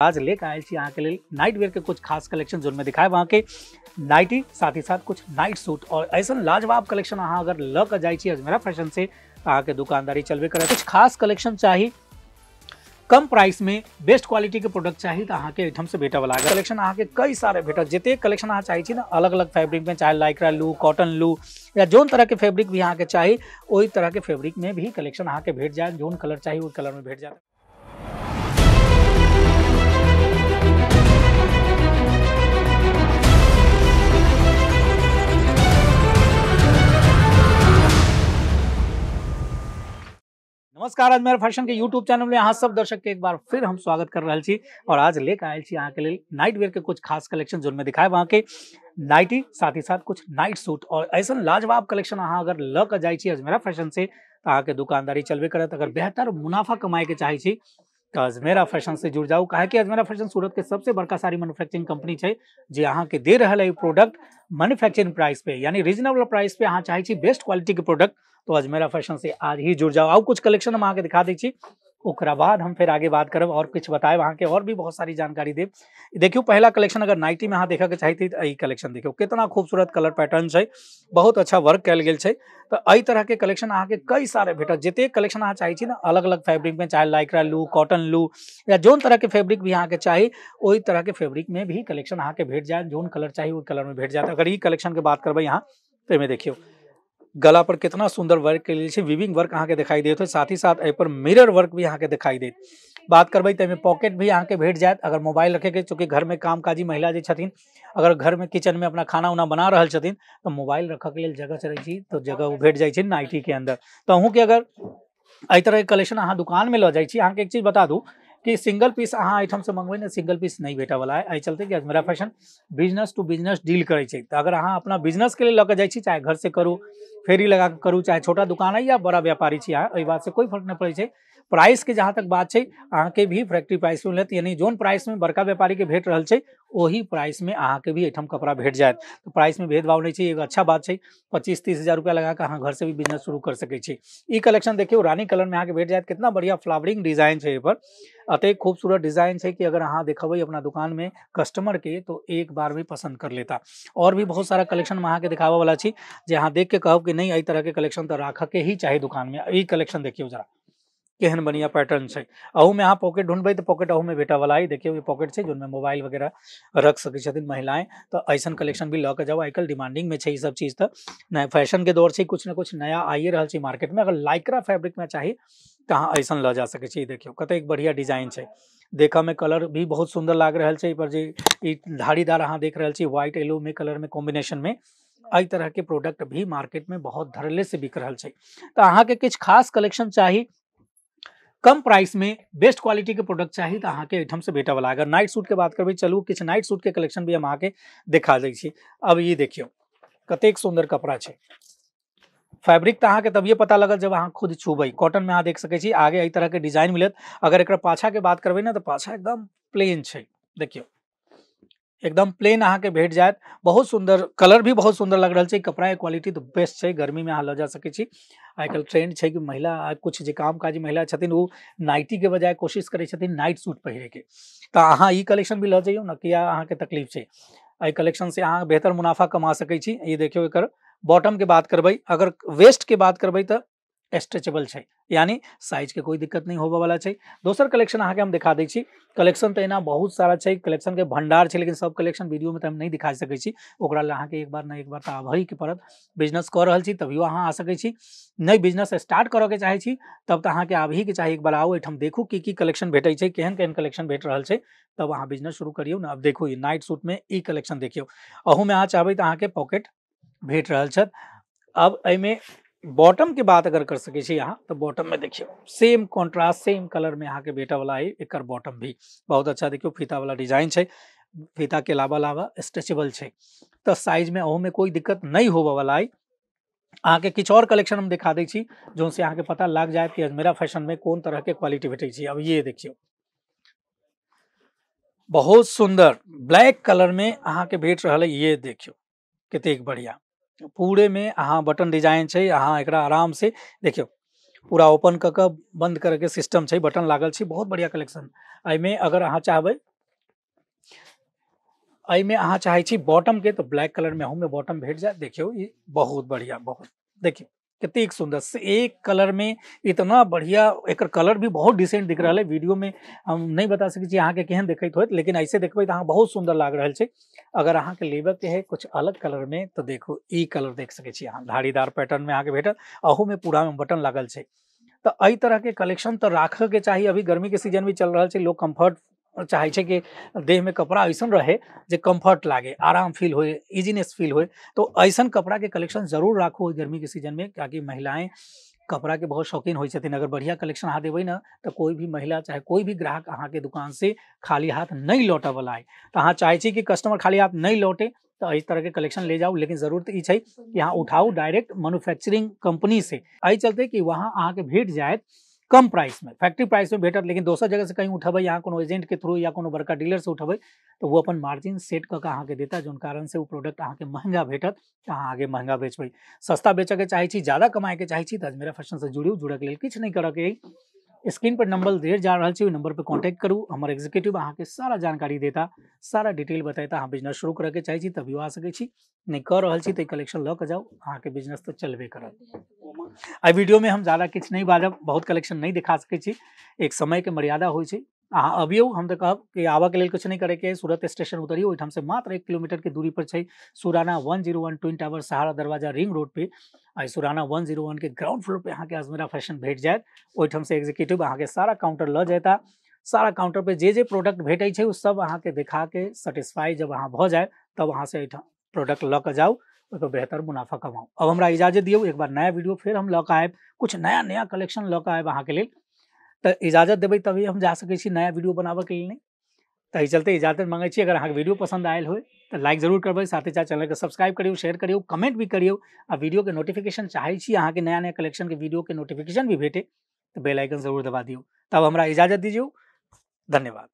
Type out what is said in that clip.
आज लेके आयल छी अहाँके लेल नाइट वेयर के कुछ खास कलेक्शन जोन में दिखाएब अहाँके नाइटी, साथ ही साथ कुछ नाइट सूट और ऐसा लाजवाब कलेक्शन अहाँ अगर ल के जाइ छी अजमेरा फैशन से तो अहाँके दुकानदारी चलबे करत। कुछ खास कलेक्शन चाही, कम प्राइस में बेस्ट क्वालिटी के प्रोडक्ट चाहिए तो अहाँके एहिठाम से भेटऽ वाला कलेक्शन अहाँके कई सारे भेटत। जतेक कलेक्शन अहाँ चाहै छी ना अलग अलग फैब्रिक में, चाहे लाइक्रा लू, कॉटन लू या जोन तरह के फैब्रिक भी अहाँके चाही ओहि तरह के फैब्रिक में भी कलेक्शन अहाँके भेट जायत। जोन कलर चाही ओहि कलर में भेट जायत। नमस्कार, अजमेरा फैशन के यूट्यूब चैनल में अहाँ सब दर्शक के एक बार फिर हम स्वागत कर रहल छी और आज लेके आयल छी अहाँके लेल नाइट वेयर के कुछ खास कलेक्शन जोन में दिखाएब अहाँके नाइटी, साथ ही साथ कुछ नाइट सूट और ऐसा लाजवाब कलेक्शन अहाँ अगर ल के जाइ छी अजमेरा फैशन से तो अहाँके दुकानदारी चलबे करत। अगर बेहतर मुनाफा कमाए के चाहै छी तो अजमेरा फैशन से जुड़ जाऊ, काहे कि अजमेरा फैशन सूरत के सबसे बड़का साड़ी मैन्युफैक्चरिंग कंपनी है जे अहाँके दे रहल है प्रोडक्ट मैन्युफैक्चरिंग प्राइस पे, यानी रीजनेबल प्राइस पे अहाँ चाहै छी बेस्ट क्वालिटी के प्रोडक्ट तो अजमेरा फैशन से आज ही जुड़ जाओ। आउ कुछ कलेक्शन हम अहाँके दिखा दै छी, ओकरा बाद हम फिर आगे बात करब और कुछ बताएब अहाँके और भी बहुत सारी जानकारी देब। देखियौ पहला कलेक्शन अगर नाइटी में अहाँ देखऽ के चाहैत तऽ ई कलेक्शन देखियौ कितना खूबसूरत कलर पैटर्न छै, बहुत अच्छा वर्क कयल गेल छै। तऽ एहि तरह के कलेक्शन अहाँके कई सारे भेटत। जतेक कलेक्शन अहाँ चाहै छी ना अलग अलग फैब्रिक में, चाहे लाइक्रा लू, कॉटन लू या जोन तरह के फैब्रिक भी अहाँके चाही ओहि तरह के फैब्रिक में भी कलेक्शन अहाँके भेट जायत। जोन कलर चाही ओहि कलर में भेट जायत। अगर ई कलेक्शन के बात करबै अहाँ तऽ एहिमे देखियौ गला पर कितना सुंदर वर्क कयल छै, वीविंग वर्क अहाँके दिखाई देत, साथ ही साथ एहि पर मिरर वर्क भी अहाँके दिखाई देत। बात करबै तऽ एहिमे पॉकेट भी अहाँके भेट जायत। अगर मोबाइल रखैके, चूँकि घर में कामकाजी महिला जे छथिन अगर घर में किचन में अपना खाना उना बना रहल छथिन तऽ मोबाइल रखऽके लेल जगह चलै छी तऽ जगह ओ भेट जाइ छै नाइटी के अंदर। तऽ अहूँके अगर एहि तरहके कलेक्शन अहाँ दुकान में लऽ जाइ छी, अहाँके एक चीज बता दू कि सिंगल पीस अहाँ एहिठाम से मंगबै ने सिंगल पीस नहीं भेटऽ वाला है। एहि चलते कि Ajmera fashion business to business deal करै छै। तऽ अगर अहाँ अपना बिजनेस के लेल लऽ के जाइ छी, चाहे घर से करू, फेरी लगा के करू, चाहे छोटा दुकान है या बड़ा व्यापारी छी अहाँ, एहि बात से कोई फर्क नहीं पड़ै छै। प्राइस के जहाँ तक बात छै अहाँके भी फैक्ट्री प्राइस में मिलत, यानी जोन प्राइस में बड़का व्यापारी के भेट रहल छै ओही प्राइस में अहाँके भी एहिठाम कपड़ा भेट जायत। तऽ प्राइस में भेदभाव नहीं छै, एगो अच्छा बात छै। 25-30 हजार रुपया लगा के अहाँ घर से भी बिजनेस शुरू कर सकै छी। ई कलेक्शन देखियौ रानी कलर में अहाँके भेट जायत। कितना बढ़िया फ्लावरिंग डिजाइन छै एहि पर, अतेक खूबसूरत डिजाइन छै कि अगर अहाँ देखबै अपना दुकान में कस्टमर के तो एक बार भी पसंद कर लेता। और भी बहुत सारा कलेक्शन हम अहाँके दिखाबऽ वाला छी जे अहाँ देख के कहब कि नहीं एहि तरह के कलेक्शन तऽ राखऽ के ही चाही दुकान में। ई कलेक्शन देखियौ जरा केहन बढ़िया पैटर्न छै। अहू में अहाँ पॉकेट ढूंढबै तऽ पॉकेट अहू में भेटऽ वाला है। देखियौ ई पॉकेट छै जोन में मोबाइल वगैरह रख सकै छथिन महिलाएं, तऽ ऐसन कलेक्शन भी लऽ के जाउ। आइ काल्हि डिमांडिंग में छै ई सब चीज, तऽ नया फैशन के दौर छै, कुछ ने कुछ नया आइए रहल छै मार्केट में। अगर लाइक्रा फैब्रिक में चाही तऽ अहाँ ऐसन लऽ जा सकै छी। देखियौ कतेक बढ़िया डिजाइन छै, देखऽ में कलर भी बहुत सुंदर लागि रहल छै। एहि पर जे ई धारीदार अहाँ देख रहल छी व्हाइट येलो में कलर में कॉम्बिनेशन में, एहि तरह के प्रोडक्ट भी मार्केट में बहुत धड़ल्ले से बिक रहल छै। तऽ अहाँके किछु खास कलेक्शन चाही, कम प्राइस में बेस्ट क्वालिटी के प्रोडक्ट चाही तऽ अहाँके एहिठाम से भेटऽ वाला। अगर नाइट सूट के बात करबै, चलू किछु नाइट सूट के कलेक्शन भी हम अहाँके देखा दै छी। अब ई देखियौ कतेक सुंदर कपड़ा छै। फैब्रिक तऽ अहाँके तभिए पता लगत जब अहाँ खुद छूबै। कॉटन में अहाँ देख सकै छी आगे एहि तरह के डिजाइन मिलत। अगर एकरा पाछा के बात करबै ने तऽ पाछा एकदम प्लेन छै, देखियौ एकदम प्लेन अहाँके भेट जायत। बहुत सुंदर कलर भी बहुत सुंदर लग रहल छै, कपड़ा के क्वालिटी तऽ बेस्ट छै। गर्मी में अहाँ लऽ जा सकै छी। आइ काल्हि ट्रेंड छै कि महिला कुछ जे कामकाजी महिला छथिन ओ नाइटी के बजाय कोशिश करै छथिन नाइट सूट पहिरे के, तऽ अहाँ ई कलेक्शन भी लऽ जइयौ ने, किया अहाँके तकलीफ छै। एहि कलेक्शन से अहाँ बेहतर मुनाफा कमा सकै छी। ई देखियौ एकर बॉटम के बात करबै, अगर वेस्ट के बात करबै तऽ स्ट्रेचेबल छै, यानी साइज के कोई दिक्कत नहीं होबऽ वाला छै। दोसर कलेक्शन अहाँके हम दिखा दै छी। कलेक्शन तऽ एना बहुत सारा छै, कलेक्शन के भंडार छै, लेकिन सब कलेक्शन वीडियो में तऽ हम नहीं दिखा सकै छी। ओकरा लेल अहाँके एक बार न एक बार तऽ आबही के पड़त। बिजनेस कऽ रहल छी तभियो अहाँ आ सकै छी, नहि बिजनेस स्टार्ट करऽ के चाहै छी तब तऽ अहाँके आबही के चाही। एक बार आउ एहिठाम देखू की की कलेक्शन भेटै छै, केहन केहन कलेक्शन भेट रहल छै, तब अहाँ बिजनेस शुरू करियौ ने। अब देखू ई नाइट सूट में ई कलेक्शन देखियौ, अहूमे अहाँ चाहबै तऽ अहाँके पॉकेट भेट रहल छथि। अब एहिमे बॉटम के बात अगर कर सकै छी अहाँ तऽ बॉटम में देखियौ सेम कॉन्ट्रास्ट सेम कलर में अहाँके भेटऽ वाला है। एकर बॉटम भी बहुत अच्छा देखियौ फीता वाला डिजाइन छै, फीता के अलावा अलावा स्ट्रेचेबल छै, तऽ साइज में अहू में कोई दिक्कत नहीं होबऽ वाला है। अहाँके किछु और कलेक्शन हम दिखा दै छी जोन से अहाँके पता लाग जायत कि अजमेरा फैशन में कोन तरह के क्वालिटी भेटै छै। अब ये देखियौ बहुत सुंदर ब्लैक कलर में अहाँके भेट रहल है। ये देखियौ कतेक बढ़िया पूरे में अहाँ बटन डिजाइन छै, अहाँ एकरा आराम से देखियौ पूरा ओपन कऽ कऽ बंद करे के सिस्टम छै, बटन लागल छै, बहुत बढ़िया कलेक्शन। एहिमे अगर अहाँ चाहबै, एहिमे अहाँ चाहै छी बॉटम के, तो ब्लैक कलर में अहूमे बॉटम भेट जायत। देखियौ ई बहुत बढ़िया, बहुत देखियौ कतेक सुंदर से एक कलर में इतना बढ़िया, एकर कलर भी बहुत डिसेंट दिख रहल है। वीडियो में हम नहीं बता सकै छी अहाँके केहन देखैत होयत, लेकिन ऐसे देखबै तऽ अहाँ बहुत सुंदर लाग रहल छै। अगर अहाँके लेबऽ के है कुछ अलग कलर में तो देखो ई कलर देख सकै छी अहाँ, धारीदार पैटर्न में अहाँके भेटत, अहू में पूरा में बटन लागल छै। तऽ एहि तरह के कलेक्शन तऽ राखऽ के चाही। अभी गर्मी के सीजन भी चल रहल छै, लोग कम्फर्ट चाहे छै कि देह में कपड़ा ऐसन रहे जे कम्फर्ट लागे, आराम फील होए, इजीनेस फील होए, तो ऐसन कपड़ा के कलेक्शन जरूर राखू गर्मी के सीजन में, ताकि महिलाएं कपड़ा के बहुत शौकीन होइ छथिन। अगर बढ़िया कलेक्शन अहाँ देबै ना तो कोई भी महिला चाहे कोई भी ग्राहक अहाँ के दुकान से खाली हाथ नहीं लौटऽ वाला है। तो अहाँ चाहे छी कि कस्टमर खाली हाथ नहीं लौटे तो एहि तरह के कलेक्शन ले जाउ, लेकिन जरूरत ई छै कि अहाँ उठाउ डायरेक्ट मैन्युफैक्चरिंग कंपनी से, एहि चलते कि वहाँ अहाँके भेट जायत कम प्राइस में, फैक्ट्री प्राइस में भेटत। लेकिन दोसर जगह से कहीं उठेबै, यहाँ कोनो एजेंट के थ्रू या कोनो बड़का डीलर से उठेबै, तो वो अपन मार्जिन सेट कऽ के अहाँके देता, जौन कारण से वो प्रोडक्ट अहाँके महंगा भेटत, तऽ अहाँ आगे महंगा बेचबै। सस्ता बेचऽके चाहै छी, ज्यादा कमाएके चाहै छी, तऽ अजमेरा फैशन से जुड़ियौ। जुड़ऽके लेल किछु नहि करऽके अइ, स्क्रीन पर नंबर देल जा रहल छै, ओहि नंबर पर कॉन्टैक्ट करू, हमर एग्जीक्यूटिव अहाँके सारा जानकारी देता, सारा डिटेल बतेता। अहाँ बिजनेस शुरू करऽके चाहै छी तभियो आ सकै छी, नहि कऽ रहल छी तऽ कलेक्शन लऽ कऽ जाउ, अहाँके बिजनेस तऽ चलबे करत। एहि वीडियो में हम ज़्यादा किछु नहीं बाजब, बहुत कलेक्शन नहीं दिखा सकै छी, एक समय के मर्यादा होइ छै। अहाँ अबियौ, हम तऽ कहब कि आबऽके लेल किछु नहि करैके, सूरत स्टेशन उतरियौ, ओहिठाम से मात्र 1 किलोमीटर के दूरी पर छै सुराना 101 ट्विन टावर सहारा दरवाजा रिंग रोड पे। एहि सुराना 101 के ग्राउंड फ्लोर पे अहाँके अजमेरा फैशन भेट जायत। ओहिठाम से एग्जीक्यूटिव अहाँके सारा काउंटर लऽ जेता, सारा काउंटर पे जे जे प्रोडक्ट भेटै छै ओ सब अहाँके देखा के सेटिस्फाई जब अहाँ भऽ जाय तब अहाँ से एहिठाम प्रोडक्ट लऽ कऽ जाउ, ओहिपर बेहतर मुनाफा कमाउ। अब हमरा इजाजत दियौ, एक बार नया वीडियो फिर हम लऽ कऽ आयब, कुछ नया नया कलेक्शन लऽ कऽ आयब अहाँके लेल। तऽ इजाजत देबै तभी हम जा सकै छी नया वीडियो बनाबऽके लेल, नहि तऽ एहि चलते इजाजत मांगै छी। अगर अहाँके वीडियो पसंद आयल होय तऽ लाइक जरूर करबै, साथ ही साथ चैनलके सब्सक्राइब करियौ, शेयर करियौ, कमेंट भी करियौ। आ वीडियोके नोटिफिकेशन चाहै छी अहाँके नया नया कलेक्शनके वीडियोके नोटिफिकेशन भी भेटे तऽ बेल आइकन जरूर दबा दियौ। तब हमरा इजाजत दीजियौ, धन्यवाद।